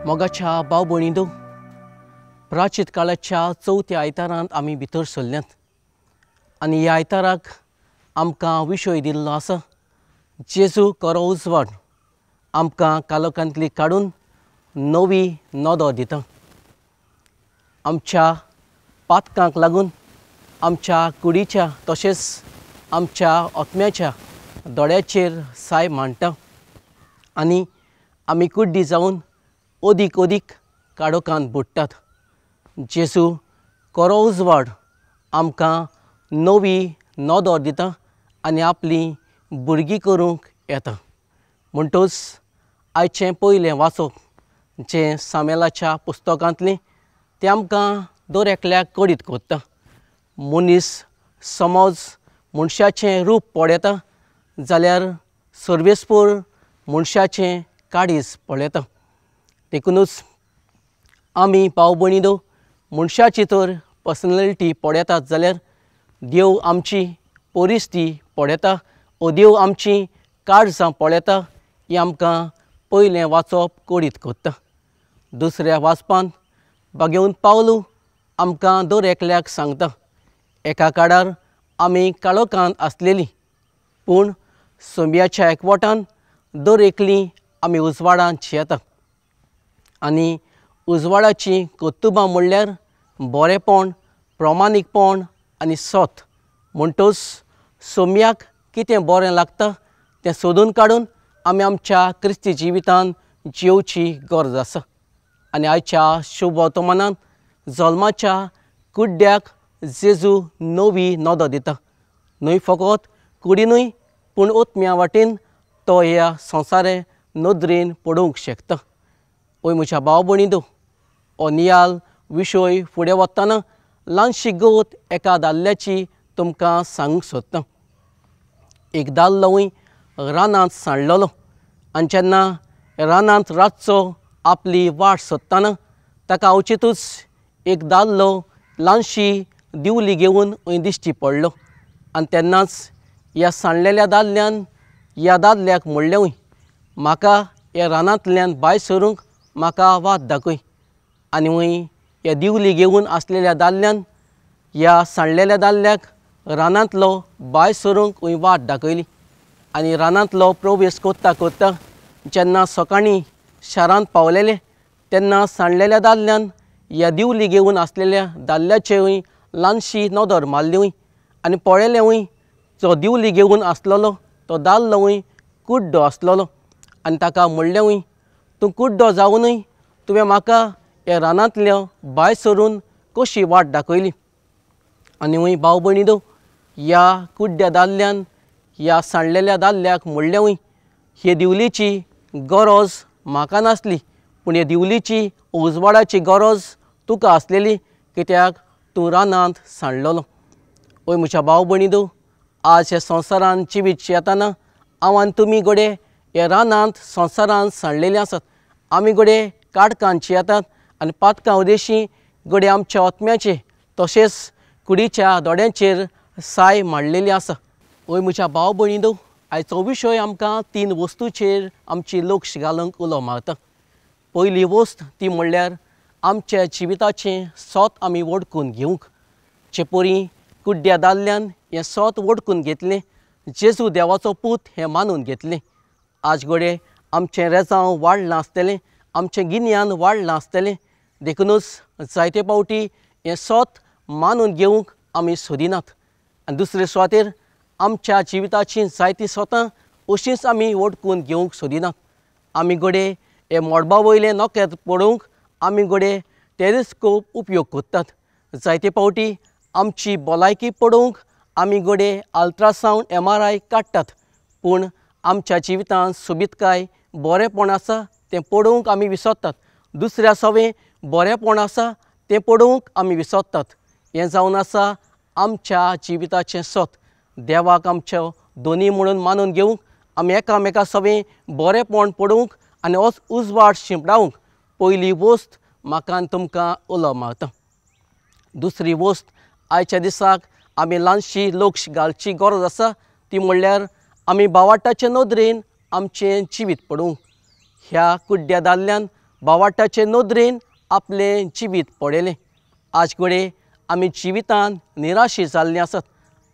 मोगाच्या भाव भयणींनो, प्राचीत काळाच्या चवथ्या आयतारांत आमी भितर सरल्यात आनी ह्या आयताराक आमकां विशय दिल्लो आसा, जेजू खरो उजवाड आमकां कालोखांतली काडून नवी नदर दिता। आमच्या पातकांक लागून आमच्या कुडीच्या तशेंच आमच्या आत्म्याच्या दोळ्याचेर साय मांडटा आनी आमी कुड्डी जावन अदीक अदीक काळोखांत बुडटात। जेजू खरो उजवाड आमकां नवी नदर दिता आनी आपली भुरगीं करूंक येता। म्हणटच आयचें पयलें वाचप जें सामेलाच्या पुस्तकांतलें तें आमकां दर एकल्याक कळीत करता। मनीस समज मनशाचें रूप पळयता जाल्यार सर्वेस्पर मनशाचें काळीज पळयता। देखुनूच आमी भाव भयणींनो मनशाची तर पर्सनॅलिटी पळयतात जाल्यार देव आमची परिस्थिती पळयता ओ देव आमची काळजां पळयता हें आमकां पयलें वाचप कळीत करता। दुसऱ्या वाचपांत बागेवन पावलू आमकां दर एकल्याक सांगता, एका काळार आमी काळोखांत आसलेली पूण सोंब्याच्या एकवटान दर एकली आमी उजवाडांत जियेता आनी उजवाडाचीं कर्तुबां म्हणल्यार बरेंपण, प्रमाणीकपण आनी सत। म्हणटच सोम्याक कितें बरें लागता तें सोदून काडून आमी आमच्या क्रिस्ती जिवितांत जियोवची गरज आसा। आनी आयच्या शुभ वर्तमानान जल्माच्या कुड्ड्याक जेजू नवी नदर दिता। न्हय फकत कुडीनूय पूण आत्म्या वाटेन तो ह्या संवसारे नदरेन पळोवंक शकता। ओय म्हज्या भाव भयणींनो, हो नियाल विशय फुडें वतना ल्हानशी गत एका दादल्याची तुमकां सांगूंक सोदता। एक दादलोय रानांत सांडलेलो आनी जेन्ना रानांत रातचो आपली वाट सोदतना ताका अवचितूच एक दादलो ल्हानशी दिवली घेवन थंय दिश्टी पडलो आनी तेन्नाच ह्या सांडलेल्या दादल्यान ह्या दादल्याक म्हणलें, म्हाका ह्या रानांतल्यान भायर सरूंक म्हाका वाट दाखय। आनी वंय ह्या दिवली घेवन आसलेल्या दादल्यान ह्या सांडलेल्या दादल्याक रानांतलो भायर सरूंक वंय वाट दाखयली आनी रानांतलो प्रवेश करता करता जेन्ना सकाळीं शारांत पावलेले तेन्ना सांडलेल्या दादल्यान ह्या दिवली घेवन आसलेल्या दादल्याचे वंय ल्हानशी नदर मारली वंय आनी पळयलें वंय जो दिवली घेवन आसलेलो तो दादलो वंय कुड्डो आसलेलो आनी ताका म्हणलें वंय, तूं कुड्डो जावनूय तुवें म्हाका ह्या रानांतल्या भायर सरून कशी वाट दाखयली। आनी वंय भाव भयणींनो, ह्या कुड्ड्या दादल्यान ह्या सांडलेल्या दादल्याक म्हणलें वंय, हे दिवलीची गरज म्हाका नासली पूण हे दिवलीची उजवाडाची गरज तुका आसलेली कित्याक तूं रानांत सांडलेलो। ओय म्हज्या भाव भयणींनो, आज ह्या संवसारांत जिवीत जियेतना हांव आनी तुमी घडये ह्या रानांत संवसारांत सांडलेले आसात। आमी घडये काडकान जियेतात आनी पातकां उदेशी घडये आमच्या आत्म्याचे तशेंच कुडीच्या दोळ्यांचेर साय मांडलेली आसा। ओय म्हज्या भाव भयणींनो, आयचो विशय आमकां तीन वस्तूचेर आमची लक्ष घालूंक उलो मारता। पयली वस्त ती म्हणल्यार आमच्या जिविताचें सत आमी वडकून घेवंक। जे परी कुड्ड्या दादल्यान हें सत वडकून घेतलें, जेजू देवाचो पूत हें मानून घेतलें। आज घडये आमचें रेजांव वाडलां आसतलें, आमचें गिन्यान वाडलां आसतलें, देखुनूच जायते फावटी हें सत मानून घेवंक आमी सोदिनात। आनी दुसरे सुवातेर आमच्या जिविताचीं जायतीं सतां अशींच आमी वडकून घेवंक सोदिनात। आमी घडये हे मळबा वयलें नखेत्र पळोवंक आमी घडये टेलिस्कोप उपयोग करतात। जायते फावटी आमची भलायकी पळोवंक आमी घडये अल्ट्रासावंड MRI काडटात, पूण आमच्या जिवितांत सोबीतकाय बरेंपण आसा तें पळोवंक आमी विसरतात। दुसऱ्या सवें बरेंपण आसा तें पळोवंक आमी विसरतात। हें जावन आसा आमच्या जिविताचें सत। देवाक आमच्या दोनी म्हणून मानून घेवंक आमी एकामेका सवें बरेंपण पळोवंक आनी उजवाड शिंपडावंक पयली वस्त म्हाका आनी तुमकां उलो मारता। दुसरी वस्त आयच्या दिसाक आमी ल्हानशी लक्ष घालची गरज आसा ती म्हणल्यार आमी बावाटाचे नदरेन आमचें जिवीत पळोवंक। ह्या कुड्ड्या दादल्यान बावाटाचे नदरेन आपलें जिवीत पळयलें। आज घडये आमी जिवितान निराशी जाल्लीं आसत,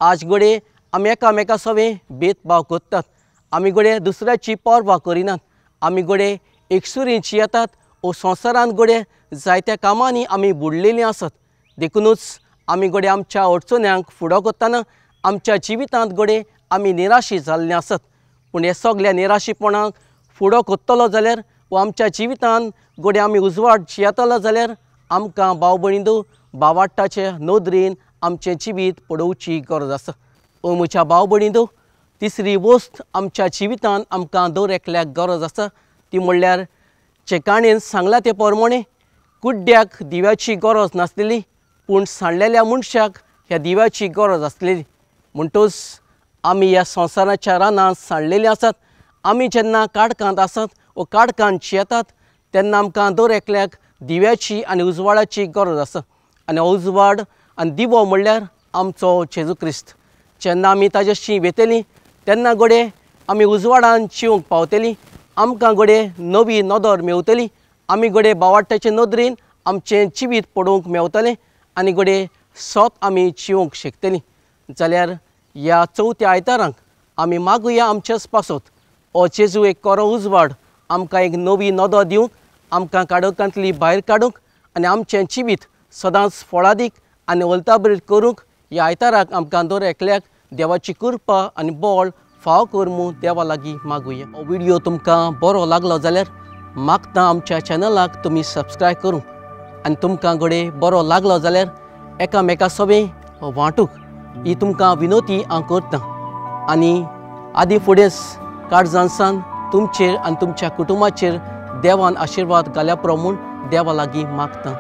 आज घडये आमी एकामेका सवें भेदभाव करतात, आमी घडये दुसऱ्याची पर्वा करिनात, आमी घडये एकसुरी जियेतात ओ संवसारांत घडये जायत्या कामांनी आमी बुडलेलीं आसत। देखुनूच आमी घडये आमच्या अडचण्यांक फुडो करतना आमच्या जिवितांत घडये आमी निराशी जाल्लीं आसत। पूण हे सगल्या निराशीपणाक फुडो करतलो जाल्यार वा आमच्या जिवितांत घडये आमी उजवाड जियेतलो जाल्यार आमकां भाव भयणींनो बावाट्टाचे नदरेन आमचें जिवीत पळोवची गरज आसा। ओ म्हज्या भाव भयणींनो, तिसरी वस्त आमच्या जिवितांत आमकां दर एकल्याक गरज आसा ती म्हणल्यार जे काणयेन सांगलां ते प्रमाणे कुड्ड्याक दिव्याची गरज नासलेली, पूण सांडलेल्या मनशाक ह्या दिव्याची गरज आसलेली। म्हणटूच आमी ह्या संवसाराच्या रानांत सांडलेली आसात। आमी जेन्ना काडकांत आसात वा काडकांत जियेतात तेन्ना आमकां दर एकल्याक दिव्याची आनी उजवाडाची गरज आसा। आनी उजवाड आनी दिवो म्हणल्यार आमचो जेजू क्रिस्त। जेन्ना आमी ताजेशी वेतली तेन्ना घडये आमी उजवाडान जिवंक पावतली, आमकां घडये नवी नदर मेवतली, आमी घडये बावाट्याचे नदरेन आमचें जिवीत पळोवंक मेवतलें आनी घडये सत आमी जिवंक शकतली। जाल्यार ह्या चवथ्या आयतारांक आमी मागुया आमचेच पासत ओ जेजू एक कोरो उजवाड आमकां एक नवी नदर दिवंक, आमकां काडोकांतली भायर काडूंक आनी आमचें जिवीत सदांच फळादीक आनी वलताबरीत करूंक ह्या आयताराक आमकां दर एकल्याक देवाची कृपा आनी बळ फाव कर म्हूण देवा लागीं मागुया। हो व्हिडियो तुमकां बरो लागलो जाल्यार मागता आमच्या चॅनलाक तुमी सबस्क्रायब करूंक आनी तुमकां घडये बरो लागलो जाल्यार एकामेका सवें वांटूंक ही तुमकां विनोती हांव करतां। आनी आदी फुडेंच काळजांसान तुमचेर आनी तुमच्या कुटुंबाचेर देवान आशिर्वाद घाल्या पुरो म्हूण देवा लागीं मागता।